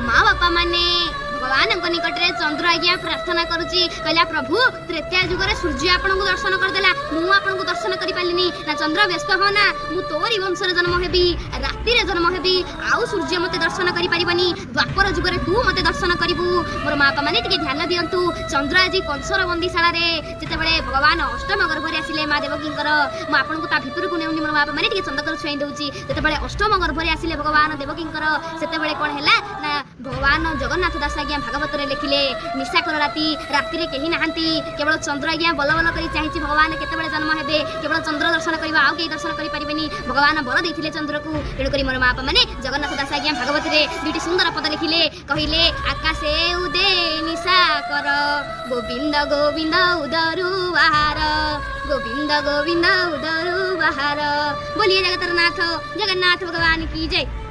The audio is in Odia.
ମା ବାପା ମାନେ, ଭଗବାନଙ୍କ ନିକଟରେ ଚନ୍ଦ୍ର ଆଜ୍ଞା ପ୍ରାର୍ଥନା କରୁଛି। କହିଲା, ପ୍ରଭୁ, ତ୍ରେତୟା ଯୁଗରେ ସୂର୍ଯ୍ୟ ଆପଣଙ୍କୁ ଦର୍ଶନ କରିଦେଲା, ମୁଁ ଆପଣଙ୍କୁ ଦର୍ଶନ କରିପାରିଲିନି। ନା ଚନ୍ଦ୍ର, ବ୍ୟସ୍ତ ହ ନା, ମୁଁ ତୋରି ବଂଶରେ ଜନ୍ମ ହେବି, ରାତିରେ ଜନ୍ମ ହେବି, ଆଉ ସୂର୍ଯ୍ୟ ମୋତେ ଦର୍ଶନ କରିପାରିବନି। ଦ୍ୱାପର ଯୁଗରେ ତୁ ମୋତେ ଦର୍ଶନ କରିବୁ। ମୋର ମା ବାପା ମାନେ, ଟିକେ ଧ୍ୟାନ ଦିଅନ୍ତୁ। ଚନ୍ଦ୍ର ଆଜି କଂସର ବନ୍ଦିଶାଳାରେ, ଯେତେବେଳେ ଭଗବାନ ଅଷ୍ଟମ ଗର୍ଭରେ ଆସିଲେ ମା ଦେବକୀଙ୍କର, ମୁଁ ଆପଣଙ୍କୁ ତା ଭିତରକୁ ନେଉନି ମୋର ମା ବାପା ମାନେ, ଟିକେ ଚନ୍ଦ୍ରକର ଛୁଆଇ ଦେଉଛି। ଯେତେବେଳେ ଅଷ୍ଟମ ଗର୍ଭରେ ଆସିଲେ ଭଗବାନ ଦେବକୀଙ୍କର, ସେତେବେଳେ କ'ଣ ହେଲା ନା ଭଗବାନ ଜଗନ୍ନାଥ ଦାସ ଆଜ୍ଞା ଭାଗବତରେ ଲେଖିଲେ, ନିଶାକର ରାତି, ରାତିରେ କେହି ନାହାନ୍ତି, କେବଳ ଚନ୍ଦ୍ର ଆଜ୍ଞା ବଲ ବଲ କରି ଚାହିଁଛି ଭଗବାନ କେତେବେଳେ ଜନ୍ମ ହେବେ। କେବଳ ଚନ୍ଦ୍ର ଦର୍ଶନ କରିବା, ଆଉ କେହି ଦର୍ଶନ କରିପାରିବେନି। ଭଗବାନ ବର ଦେଇଥିଲେ ଚନ୍ଦ୍ରକୁ। ତେଣୁକରି ମୋର ମା ବାପା ମାନେ, ଜଗନ୍ନାଥ ଦାସ ଆଜ୍ଞା ଭାଗବତରେ ଦୁଇଟି ସୁନ୍ଦର ପଦ ଲେଖିଲେ। କହିଲେ, ଆକାଶେ ଉଦେ ନିଶାକର, ଗୋବିନ୍ଦ ଗୋବିନ୍ଦ ଉଦରୁ ବାହାର, ଗୋବିନ୍ଦ ଗୋବିନ୍ଦ ଉଦରୁ ବାହାର। बोलिए जगतର ନାଥ ଜଗନ୍ନାଥ ଭଗବାନ କି ଜୟ।